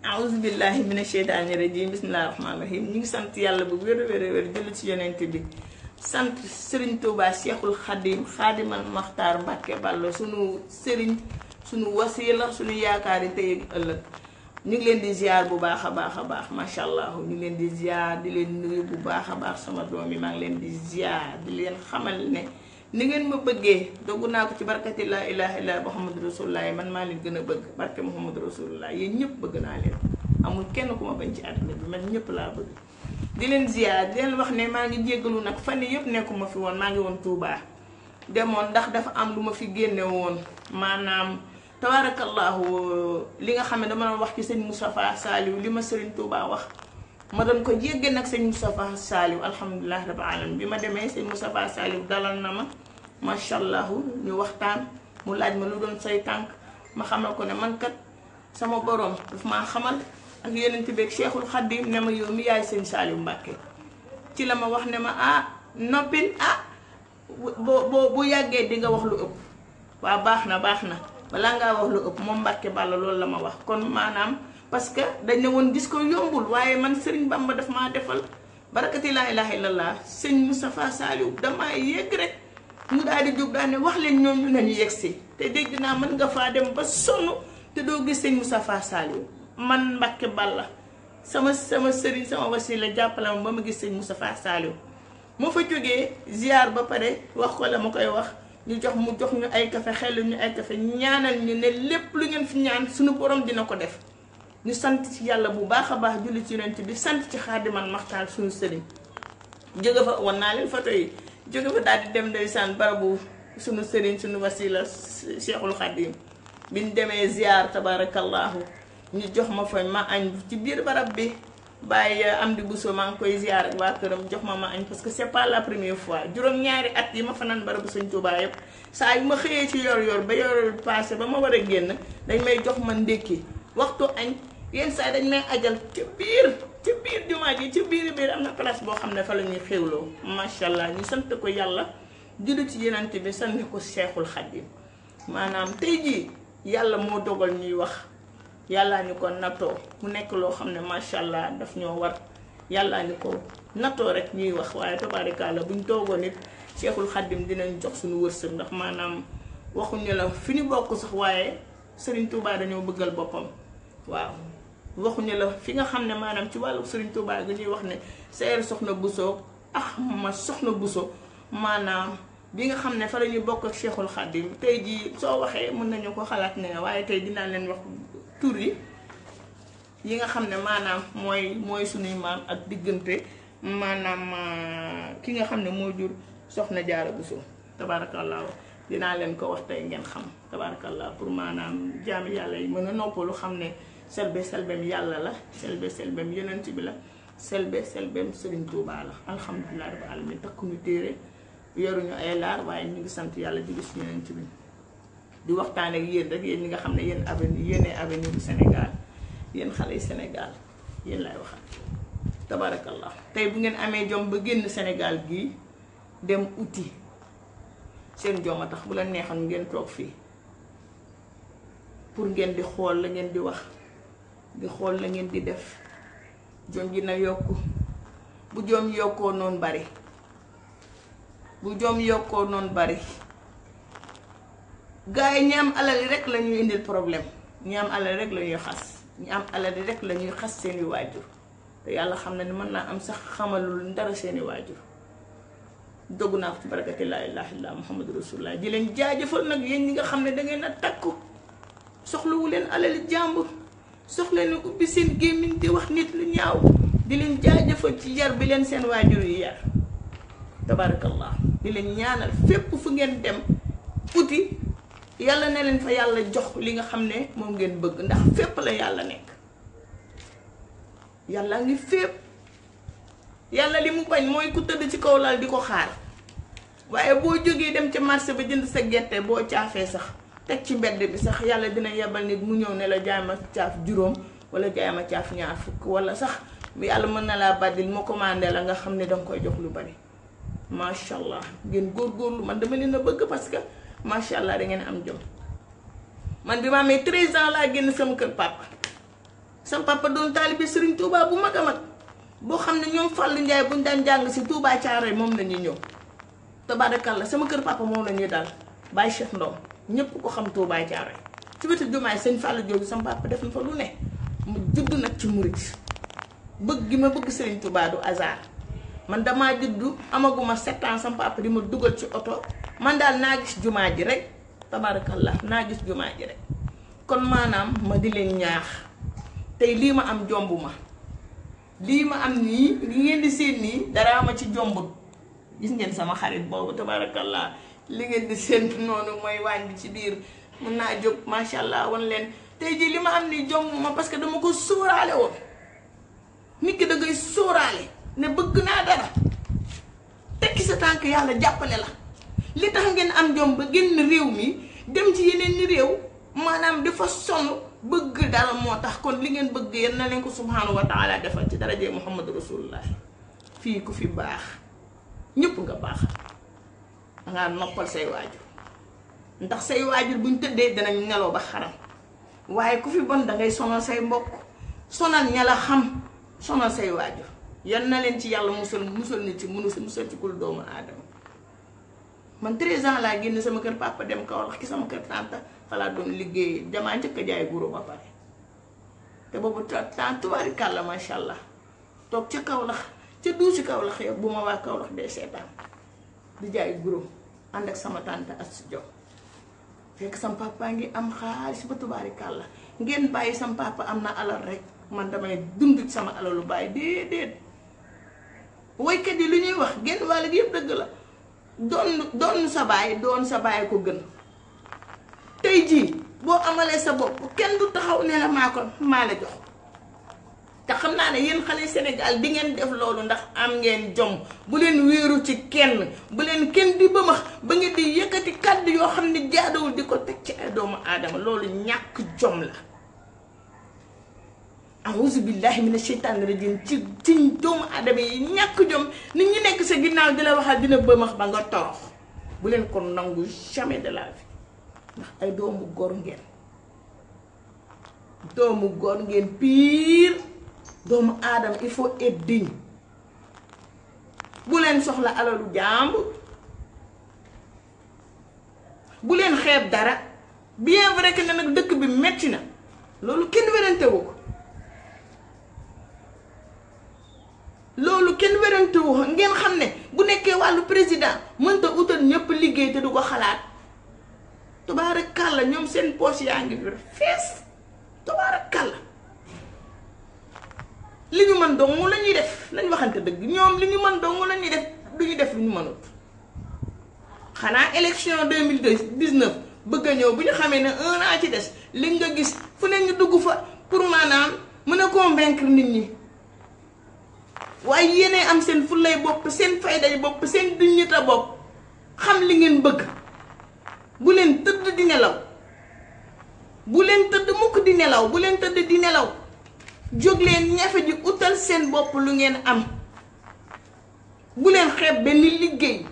a'udhu billahi minash shaitani rajim bismillahir rahmanir rahim. ñu ngi sant yàlla bu wér jël ci yonent bi sant Serigne Touba Cheikhul Khadim Khadimal Makhtar Mbacké Balla sunu Serigne sunu wasila sunu yaakaari tey ak ëllëg. ñu ngi leen di ziar bu baax a baax macha allah ñu ngi leen di ziar di leen nuyu bu baax a baax sama doom yi maa ngi leen di ziar di leen xamal ne ni ngeen ma bëggee doggu naa ko ci barkati laa ilaha illa muhammadu rasulullah man maa leen gën a bëgg barke muhammadu rasulullah yéen ñëpp bëgg naa leen amul kenn ku ma bañ ci àdduna bi man ñëpp laa bëgg. di leen ziar di leen wax ne maa ngi jéggalu nag fan yii yëpp nekkuma fi woon maa ngi woon Touba demoon ndax dafa am lu ma fi génne woon maanaam. tabarakallahu li nga xam ne dama doon wax ci sëñ Moustapha Saliou li ma Serigne Touba wax ma doon ko jégge nag sëñ Moustapha Saliou alhamdulilah rabbil alamin bi ma demee sëñ Moustapha Saliou dalal na ma macha allah ñu waxtaan mu laaj ma lu doon say tànk ma xamal ko ne man kat sama borom daf maa xamal ak yonent bi ak Cheikhul Khadim ne ma yow mi yaay sëñ Saliou Mbacké ci la ma wax ne ma noppil bu yàggee di nga wax lu ëpp waa baax na balaa ngaa wax lu ëpp moom Mbacké Balla loolu la ma wax kon maanaam parce que dañ ne woon gis ko yombul waaye man Serigne Bamba daf maa defal barakati laa ilaha illallah sëñ Moustapha Saliou damaa yegg rek ñu daal di jóg daal ne wax leen ñoom ñu nañu yegg si te dégg naa mën nga faa dem ba sonn te doo gis sëñ Moustapha Saliou man Mbacké Balla sama Serigne sama wasila jàppale ma ba ma gis sëñ Moustapha Saliou moo fa jógee ziar ba pare wax ko la ma koy wax ñu jox ñu ay café xel ñu ay café ñaanal ñu ne lépp lu ngeen fi ñaan suñu borom dina ko def ñu sant ci yàlla bu baax a baax julli ci yonent bi sant ci Xaadimal Maxtaar suñu sëriñ jóge fa wan naa leen photo yi jóge fa daal di dem ndeysaan barabu suñu sëriñ suñu wasila Cheikhul Khadim biñ demee ziar tabarakallahu ñu jox ma fa ma añ ci biir barab bi bàyyi am di buso maa ngi koy ziar ak waa këram jox ma añ parce que c'est pas la première fois juróom-ñaari at yi ma fanaan barabu Sëñ Tuubaa yëpp saa yu ma xëyee ci yor ba yor passé ba ma war a génn dañ may jox ma ndékki waxtu añ yenn saa dañ may ajal ci biir jumaa ji ci biir am na place boo xam ne fa la ñuy xéwloo macha allah ñu sant ko yàlla julli ci Yonent bi sant ko Seexul Xadiim maanaam tey jii yàlla moo dogal ñuy wax. yàllaa ñu ko nattoo mu nekk loo xam ne macha allah daf ñoo war yàllaa ñu ko nattoo rek ñuy wax waaye tabaarikàlla buñ toogoon nit Cheikhul Khadim dinañ jox suñu wërsëg ndax maanaam waxuñu la fi ñu bokk sax waaye Serigne Touba dañoo bëggal boppam waaw waxuñu la fi nga xam ne maanaam ci wàllu Serigne Touba gi ñuy wax ne seer soxna Bousso ma soxna Bousso maanaam bi nga xam ne fa la ñuy bokk ak Cheikhul Khadim tey jii soo waxee mën nañu ko xalaat ne waaye tey dinaa leen wax. tur yi nga xam ne maanaam mooy suñuy maam ak diggante maanaam ki nga xam ne moo jur soxna Jaara Buso tabaarakallaa dinaa leen ko wax tey ngeen xam tabaarakallaa pour maanaam jaami yàlla yi mën a noppalu xam ne selbem yàlla la selbem yonent bi la selbem Serigne Touba la alhamdulilah rabbil alamin takkuñu téere yoruñu ay laar waaye ñu ngi sant yàlla di gis yonent bi di waxtaan ak yéen rek yéen ñi nga xam ne yéen avenir du Sénégal yéen xale yi Sénégal yéen lay waxal tabarakallah tey bu ngeen amee jom ba génn Sénégal gii dem uti seen jom a tax bu la neexoon ngeen toog fii pour ngeen di xool la ngeen di wax di xool la ngeen di def jom ji na yokku bu jom yokkoo noonu bari gaa yi ñi am alal yi rek la ñuy indil problème ñi am alal rek la ñuy xas ñi am alal yi rek la ñuy xas seeni waajur te yàlla xam na ni mën naa am sax xamalul dara seeni waajur dogg naa ko ci barakati laa ilaaha illa muhammadu rasulullah di leen jaajëfal nag yéen ñi nga xam ne dangeen a takku soxlawu leen alali jàmbur soxla leen ubbi seen gémmiñ di wax nit lu ñaaw di leen jaajëfal ci yar bi leen seen waajur yi yar tabarakallah di leen ñaanal fépp fu ngeen dem uti yàlla ne leen fa yàlla jox li nga xam ne moom ngeen bëgg ndax fépp la yàlla nekk yàlla ngi fépp yàlla li mu bañ mooy ku tëdd ci kaw lal di ko xaar waaye boo jógee dem ca marché ba jënd sa gerte boo caafee sax teg ci mbedd bi sax yàlla dina yebal nit mu ñëw ne la jaay ma caaf juróom wala jaay ma caaf ñaar fukk wala sax yàlla mën na laa baddil mu commandé la nga xam ne danga koy jox lu bari macha allah ngeen góorgóorlu man dama leen a bëgg parce que macha allah da ngeen am jom man bi ma amee 13 ans laa génn sama kër papa sama papa doon taalibe Serigne Touba bu mag a mag boo xam ne ñoom Fallou Ndiaye buñ daan jàng si Touba Thiaroye moom la ñuy ñëw tabaarakalla sama kër papa moom la ñuy dal Baye Cheikh Ndom ñëpp ko xam Touba Thiaroye ci wetu jumaay sëñ Fallou Diop sama papa def na fa lu ne mu judd nag ci murit bëgg gi ma bëgg Serigne Touba du hasard man damaa juddu amaguma 7 ans sama papa di ma dugal ci oto man daal naa gis jumaa ji rek tabarakallah naa gis jumaa ji rek kon maanaam ma di leen ñaax tey lii ma am jomb ma lii ma am nii li ngeen di seen nii dara ma ci jombut gis ngeen sama xarit boobu tabarakallah li ngeen di seen noonu mooy waañ bi ci biir mun naa jóg macha allah wan leen tey jii li ma am nii jomb ma parce que dama ko sóoraale woon nit ki da ngay sóoraale ne bëgg naa dara tekki sa tànk yàlla jàppale la li tax ngeen am jom ba génn réew mi dem ci yeneen ni réew maanaam dafa sonn bëgg dara moo tax kon li ngeen bëgg yéen na leen ko subhanahu wa taala defal ci daraje muhammadu rasulullah fii ku fi baax ñëpp nga baax dangaa noppal say waajur ndax say waajur buñ tëddee danañ nelaw ba xaram waaye ku fi bon dangay sonal say mbokk sonal ña la xam sonal say waajur yan na leen ci yàlla musal ni ci musal ci kul doomu aadama man 13 ans laa génn sama kër papa dem Kaolack ki sama kër tante falaa doon liggéey damaa njëkk a jaay guro ba pare te boobu temps tubaarikàlla macha allah toog ca Kaolack ca duusi Kaolack yow bu ma waa Kaolack dee seetaan di jaay guro ànd ak sama tante as jox fekk sama papa ngi am xaalis ba tubaarikàlla ngeen bàyyi sama papa am na alal rek man damay dund ci sama alalu bàyyi déedéet woykat yi lu ñuy wax genn wàll gi yëpp dëgg la doon sa baay doon sa baay ko gën tey jii boo amalee sa bopp kenn du taxaw ne la maa la jox te xam naa ne yéen xale Sénégal di ngeen def loolu ndax am ngeen jom bu leen wéeru ci kenn bu leen kenn di bëmax ba nga di yëkkati kàddu yoo xam ne jaadawul di ko teg ci ay doomu aadama loolu ñàkk jom la auzu billahi mina sheytaani rajim ci doomu aadama yi ñàkk jom nit ñi nekk sa ginnaaw di la waxal dina bëmax ba nga torox bu leen ko nangu jamais de la vie ndax ay doomu góor ngeen pire doomu aadama il faut être digne bu leen soxla alalu jàmbur bu leen xeeb dara bien vrai que ne nag dëkk bi metti na loolu kenn werantewu ko loolu kenn werantewu ko ngeen xam ne bu nekkee wàllu président mënta utal ñëpp liggéey te du ko xalaat tabaarakàlla ñoom seen poche yaa ngi fees tabaarakàlla li ñu mën dong la ñuy def nañ waxante dëgg ñoom li ñu mën dong la ñuy def du ñu def lu ñu mënut xanaa élection 2019 bëgg a ñëw bu ñu xamee ne 1 an ci des li nga gis fu ne ñu dugg fa pour maanaam mën a convaincre nit ñi waaye yéenee am seen fullay bopp seen fayday bopp seen dignité bopp xam li ngeen bëgg bu leen tëdd di nelaw bu leen tëdd mukk di nelaw bu leen tëdd di nelaw jóg leen ñafe ji utal seen bopp lu ngeen am bu leen xeeb benn liggéey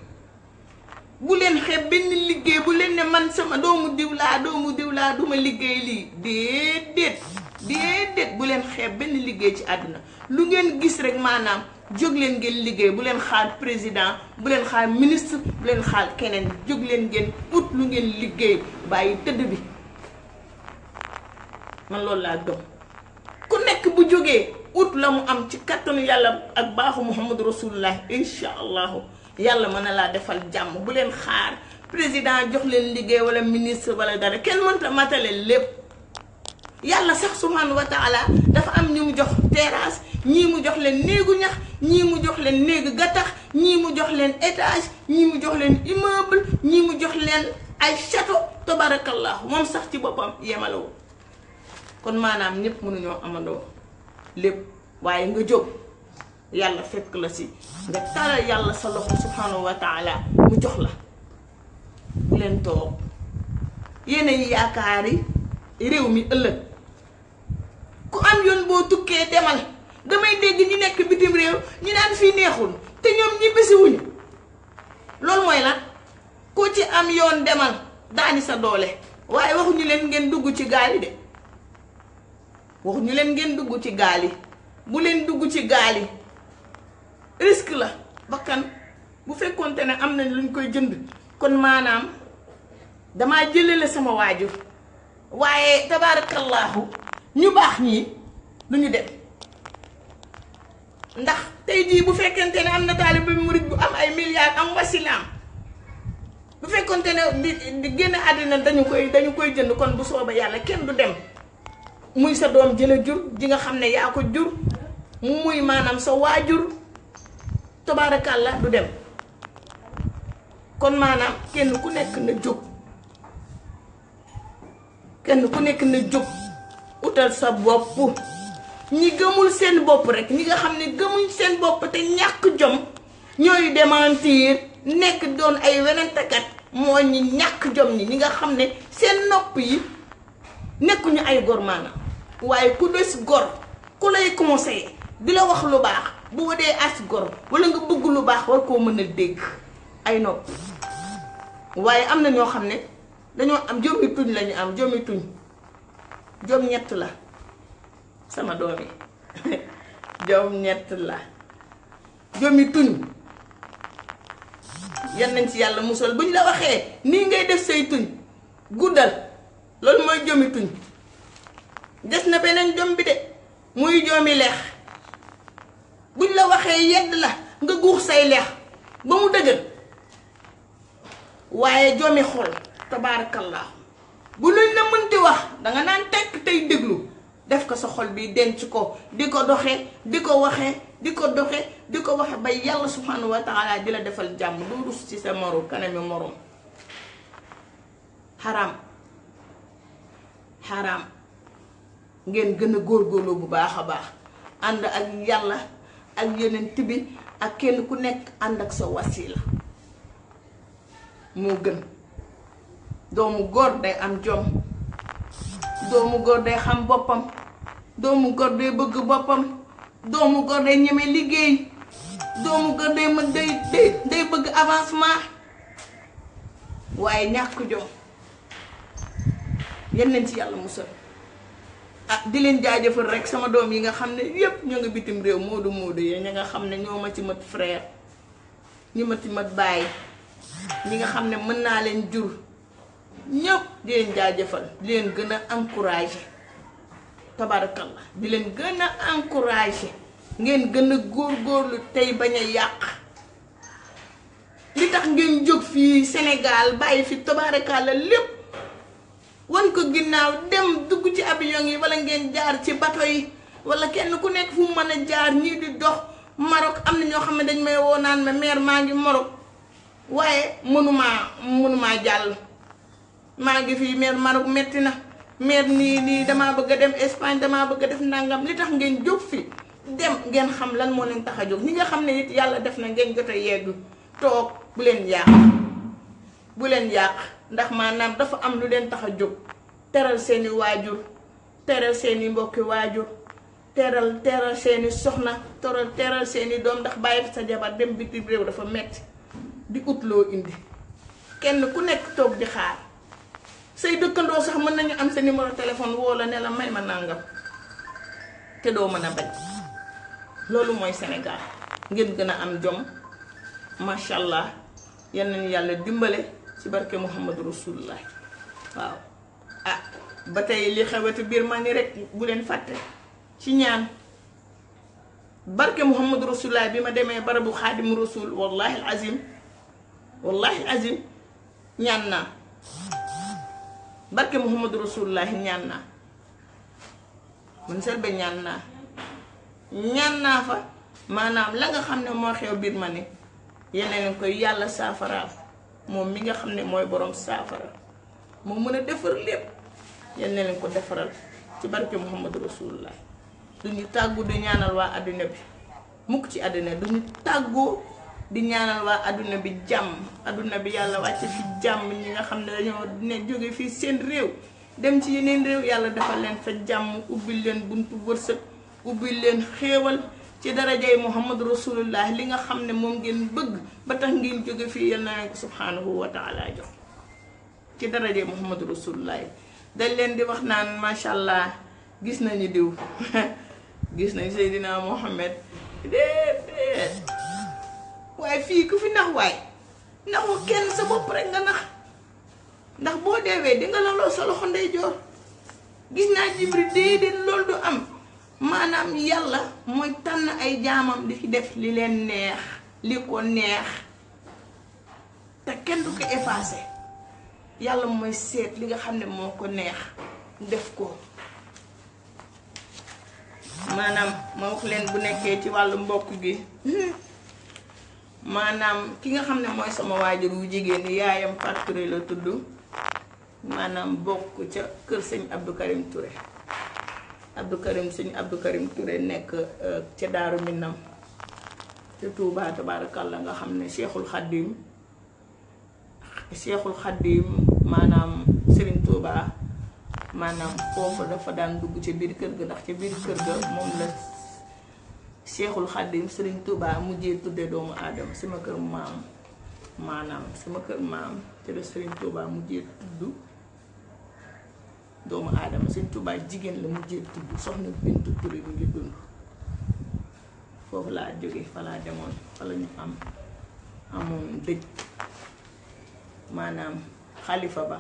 bu leen xeeb benn liggéey bu leen ne man sama doomu diw laa duma liggéey lii déedéet bu leen xeeb benn liggéey ci àdduna lu ngeen gis rek maanaam jóg leen ngeen liggéey bu leen xaar président bu leen xaar ministre bu leen xaar keneen jóg leen ngeen ut lu ngeen liggéey bàyyi tëdd bi man loolu laa gëm ku nekk bu jógee ut la mu am ci kattanu yàlla ak baaxu muhammadu rasulullah insha allahu yàlla mën na laa defal jàmm bu leen xaar président jox leen liggéey wala ministre wala dara kenn mënta matale lépp yàlla sax subhanahu wa taala dafa am ñu mu jox terrasse ñii mu jox leen néegu ñax ñii mu jox leen néegu gattax ñii mu jox leen étage ñii mu jox leen immeuble ñii mu jox leen ay château tabarakallahu moom sax ci boppam yemalewu kon maanaam ñëpp mënuñoo amandoo lépp waaye nga jóg yàlla fekk la si nga talal yàlla sa loxo subhanahu wa taala mu jox la bu leen toog yéen ay yaakaari réew mi ëllëg ku am yoon boo tukkee demal damay dégg ñi nekk bitim réew ñu naan fii neexul te ñoom ñibbisi wuñu loolu mooy lan ku ci am yoon demal daani sa doole waaye waxuñu leen ngeen dugg ci gaal yi de wax ñu leen ngeen dugg ci gaal yi bu leen dugg ci gaal yi risque la bakkan bu fekkonte ne am nañ luñ koy jënd kon maanaam damaa jëlale sama waajur waaye tabaarakallaahu ñu baax ñii du ñu dem ndax tey jii bu fekkente ne am na taalibe murid bu am ay milliards am wasilaam bu fekkonte ne di génn àddina dañu koy jënd kon bu sooba yàlla kenn du dem muy sa doom jëla jur ji nga xam ne yaa ko jur muy maanaam sa waajur tabaarakalla du dem kon maanaam kenn ku nekk na jóg utal sa bopp ñi gëmul seen bopp rek ñi nga xam ne gëmuñ seen bopp te ñàkk jom ñooy démentir nekk doon ay wenentakat moo ñi ñàkk jom ñi nga xam ne seen nopp yi nekkuñu ay gor maanaam waaye ku des gor ku lay conseiller di la wax lu baax bu dee as gor wala nga bëgg lu baax war koo mën a dégg ay nopp waaye am na ñoo xam ne dañoo am jomi tuñ lañu am jomi tuñ jom ñett la sama doom yi jom ñett la jomi tuñ yan nañ ci yàlla musal buñ la waxee nii ngay def say tuñ guddal loolu mooy jomi tuñ des na beneen jom bi de muy jomi leex buñ la waxee yedd la nga guux say leex ba mu dëgër waaye jomi xol tabaarakallah bu luñ la mënti wax danga naan tekk tey déglu def ko sa xol bi denc ko di ko doxe di ko waxe di ko doxe di ko waxe ba yàlla subhanahu wa taala di la defal jàmm du rus ci sa morom kanami morom xaraam ngeen gën a góorgóorlu bu baax a baax ànd ak yàlla ak yeneen tibi ak kenn ku nekk ànd ak sa wasila moo gën doomu góor day am jom doomu góor day xam boppam doomu góor day bëgg boppam doomu góor day ñeme liggéey doomu góor day mën day bëgg avancement waaye ñàkk jom yal nañ ci yàlla musal di leen jaajëfal rek sama doom yi nga xam ne yépp ñoo ngi bitim réew moodu yi ñi nga xam ne ñoo ma ci mat frère ñu ma ci mat bàyyi ñi nga xam ne mën naa leen jur ñëpp di leen jaajëfal di leen gën a encouragé tabarakallah di leen gën a encouragé ngeen gën a góorgóorlu tey bañ a yàq li tax ngeen jóg fii Sénégal bàyyi fi tabarakallah lépp wan ko ginnaaw dem dugg ci avion yi wala ngeen jaar ci bato yi wala kenn ku nekk fu mu mën a jaar ñii di dox Maroc am na ñoo xam ne dañ may woo naan ma mère maa ngi Maroc waaye mënumaa jàll maa ngi fii mère Maroc metti na mère nii damaa bëgg a dem Espagne damaa bëgg a def nangam li tax ngeen jóg fi dem ngeen xam lan moo leen tax a jóg ñi nga xam ne it yàlla def na ngeen jot a yegg toog bu leen yàq ndax maanaam dafa am lu leen tax a jóg teral seeni waajur teral seeni mbokki waajur teral seeni soxna teral seeni doom ndax bàyyi sa jabar dem bitim réew dafa metti di ut loo indi kenn ku nekk toog di xaar say dëkkandoo sax mën nañu am sa numéro téléphone woo la ne la may ma nàngam te doo mën a bañ loolu mooy Sénégal ngeen gën a am jom macha allah yal nañu yàlla dimbale ci barke Muhammadu Rasulullah waaw ba tey li xewati biir ma ni rek bu leen fàtte ci ñaan barke Muhammadu Rasulullah bi ma demee barabu Xaadimu Rasul wallahi azim ñaan naa barke Muhammadu Rasulullah ñaan naa man Selbé ñaan naa fa maanaam la nga xam ne moo xew biir ma ni yeneen koy yàlla saafaraal moom mi nga xam ne mooy borom saafara moo mën a defar lépp yal na leen ko defaral ci barke Muhammadu Rasulullah duñu tàggu di ñaanal waa àdduna bi mukk ci àdduna duñu tàggoo di ñaanal waa àdduna bi jàmm àdduna bi yàlla wàcce fi jàmm ñi nga xam ne dañoo ne jóge fii seen réew dem ci yeneen réew yàlla defal leen fa jàmm ubbil leen buntu wërsëg ubbil leen xéewal ci darajay Muhammadu Rasulullah li nga xam ne moom ngeen bëgg ba tax ngeen jóge fii yal na leen ko subhanahu wa taala jox ci darajay Muhammadu Rasulullah dañ leen di wax naan macha allah gis nañu diw gis nañu Seydina Mohamed déedéet waaye fii ku fi nax waay naxu kenn sa bopp rek nga nax ndax boo deewee di nga laloo sa loxo ndeyjoor gis naa Jibril déedéet loolu du am maanaam yàlla mooy tànn ay jaamam di ci def li leen neex li ko neex te kenn du ko effacé yàlla mooy seet li nga xam ne moo ko neex def ko maanaam ma wax leen bu nekkee ci wàllu mbokk gi maanaam ki nga xam ne mooy sama waajur wu jigéen ñi yaayam Fatou Touré la tudd maanaam bokk ca kër sëñ Abdou Karim Touré sëñ Abdou Karim Touré nekk ca Daaru Minam ca Touba tabaarakalla nga xam ne Cheikhul Khadim maanaam Serigne Touba maanaam foofu dafa daan dugg ca biir kër ga ndax ca biir kër ga moom la Cheikhul Khadim Serigne Touba mujjee tudde doomu aadama sama kër maam maanaam sama kër maam te la Serigne Touba mujjee tudd doomu aadama Serigne Touba jigéen la mujjee tudd soxna Bintu Touré mu ngi dund foofu laa jóge fa laa demoon fa la ñu amoon dëj maanaam xalifa ba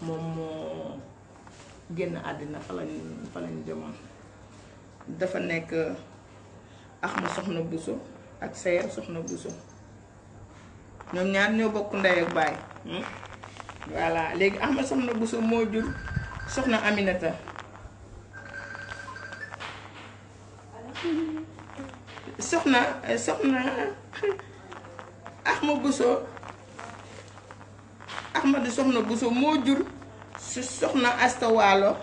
moom moo génn àddina fa lañu demoon dafa nekk Axma soxna Buso ak Seyer soxna Buso ñoom ñaar ñoo bokk ndey ak baay voilà léegi Axma soxna Buso moo jur soxna Aminata soxna Ahmadu soxna Buso moo jur su soxna Asta Waalo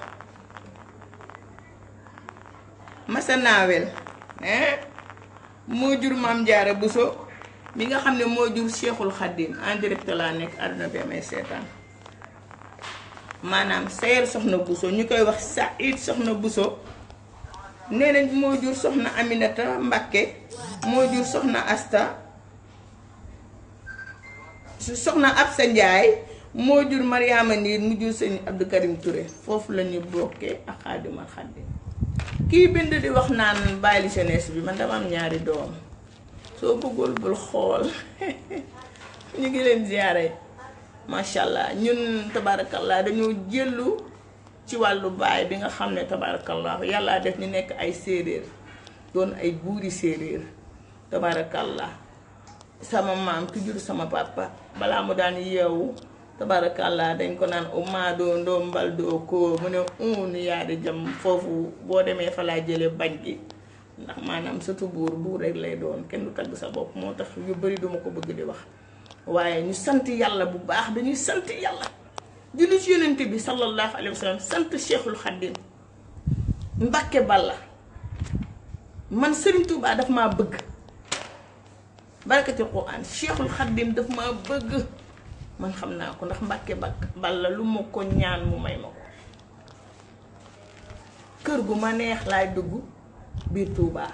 Masa Naawel moo jur Maam Jaara Buso mi nga xam ne moo jur Cheikhul Khadim en direct laa nekk àdduna bi amay seetaan maanaam Seyer soxna Buso ñu koy wax Saïd soxna Buso nee nañ moo jur soxna Aminata Mbakke moo jur soxna Asta soxna Absa Njaay moo jur Mariama Ndiir mu jur sëñ Abdou Karim Touré foofu la ñu bokkee ak Xaadimal Xaadim kii bind di wax naan bàyyi jeunesse bi man dama am ñaari doom soo bëggul bul xool ñu ngi leen ziyaare macha allah ñun tabarakallah dañoo jëlu ci wàllu baay bi nga xam ne tabarakallah yàlla def ñu nekk ay séeréer doon ay buuri séeréer tabarakallah sama maam ki jur sama papa balaa mu daan yeewu tabarakallah dañ ko naan umaadoo ndombal doo ko mu ne ni yaa di jam foofu boo demee fa laa jële bañ gi ndax maanaam surtout buur rek lay doon kenn du tagg sa bopp moo tax yu bari duma ko bëgg di wax waaye ñu sant yàlla bu baax dañuy sant yàlla julli ci yonent bi sallallahu alayhi wa sallam sant Cheikhul Khadim Mbàkke Balla man Serigne Touba daf maa bëgg barakatul Quran Cheikhul Khadim daf maa bëgg man xam naa ko ndax Mbàkke Balla lu ma ko ñaan mu may ma ko kër gu ma neex laay dugg biir Touba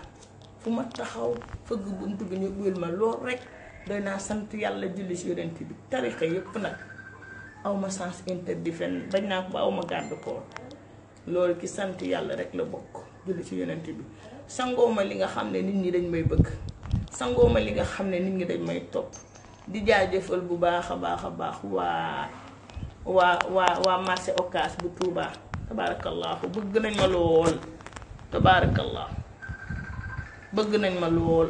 fu ma taxaw fëgg bunt bi ñu ubbil ma lool rek doy naa sant yàlla julli ci yonent bi tarixa yépp nag awma sens interdit fenn bañ naa ko ba awma garde corps loolu ki sant yàlla rek la bokk julli ci yonent bi sangooma li nga xam ne nit ñi dañ may bëgg sangooma li nga xam ne nit ñi dañ may topp di jaajëfal bu baax a baax waa marché Ocass bu Touba tabarakallahu bëgg nañ ma lool tabarakallahu bëgg nañ ma lool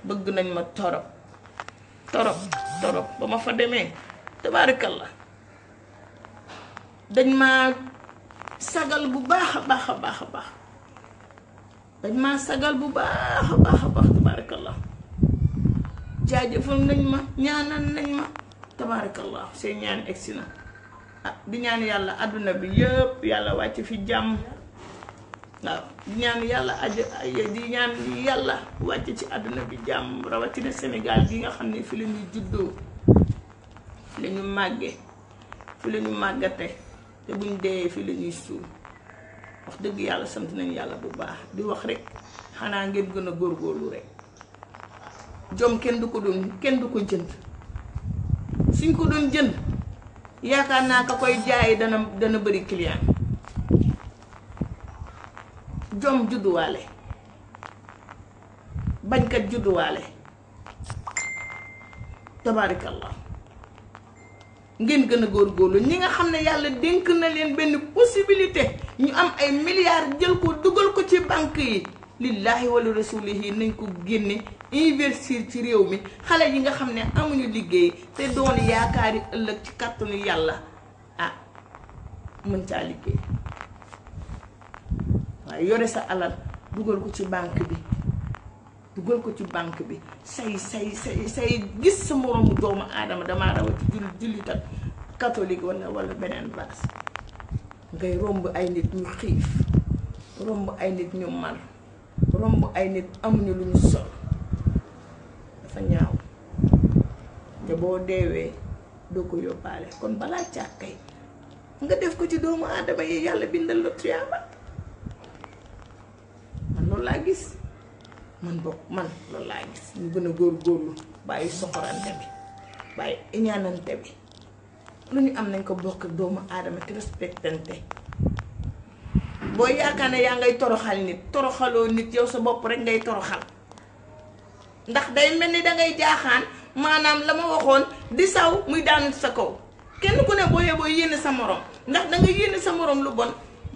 bëgg nañ ma torop ba ma fa demee tabarakallah dañ ma sagal bu baax a baax dañ ma sagal bu baax a baax tabarakallah jaajëfal nañ ma ñaanal nañ ma tabarakallah seen ñaan egsi na di ñaan yàlla àdduna bi yëpp yàlla wàcc fi jàmm waaw di ñaan yàlla wàcc ci àdduna bi jàmm rawatina Sénégal gi nga xam ne fi la ñu juddoo fi la ñu màggee fi la ñu màggate te buñ dee fi la ñuy suul wax dëgg yàlla sant nañ yàlla bu baax di wax rek xanaa ngeen gën a góorgóorlu rek jom kenn du ko jënd suñ ko doon jënd yaakaar naa ka koy jaay dana bëri client. jom judduwaale bañkat judduwaale tabaarikallah ngeen gën a góorgóorlu ñi nga xam ne yàlla dénk na leen benn possibilité ñu am ay milliards jël ko dugal ko ci banque yi lillahi wala rasulihi nañ ko génne investir ci réew mi xale yi nga xam ne amuñu liggéey te doon yaakaari ëllëg ci kàttanu yàlla mën caa liggéey waaye yore sa alal dugal ko ci banque bi say gis sa moroomu doomu aadama damaa rawati jullit ak catholique wala beneen base ngay romb ay nit ñu xiif romb ay nit ñu mar romb ay nit amuñu lu ñu sol dafa ñaaw te boo deewee doo ko yóbbaale kon balaa càkkay nga def ko ci doomu aadama yi yàlla bindal la tuyaaba loolu laa gis man loolu laa gis ñu gën a góorgóorlu bàyyi soxorante bi bàyyi iñaanante bi lu ñu am nañ ko bokk ak doomu aadama te respectante boo yaakaar ne yaa ngay toroxal nit toroxaloo nit yow sa bopp rek ngay toroxal ndax day mel ni dangay jaaxaan maanaam la ma waxoon di saw muy daan sa kaw kenn ku ne boo yeboo yéene sa morom ndax danga yéene sa morom lu bon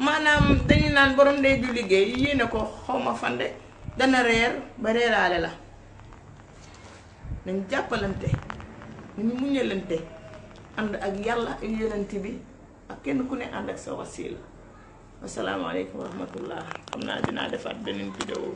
maanaam dañu naan borom ndey du liggéey yéene ko xawma fande dana reer ba reeraale la nañ jàppalante nañu muñalante ànd ak yàlla ak yonent bi ak kenn ku ne ànd ak sa wasiila asalaamaaleykum wa rahmatullah xam naa dinaa defaat beneen vidéo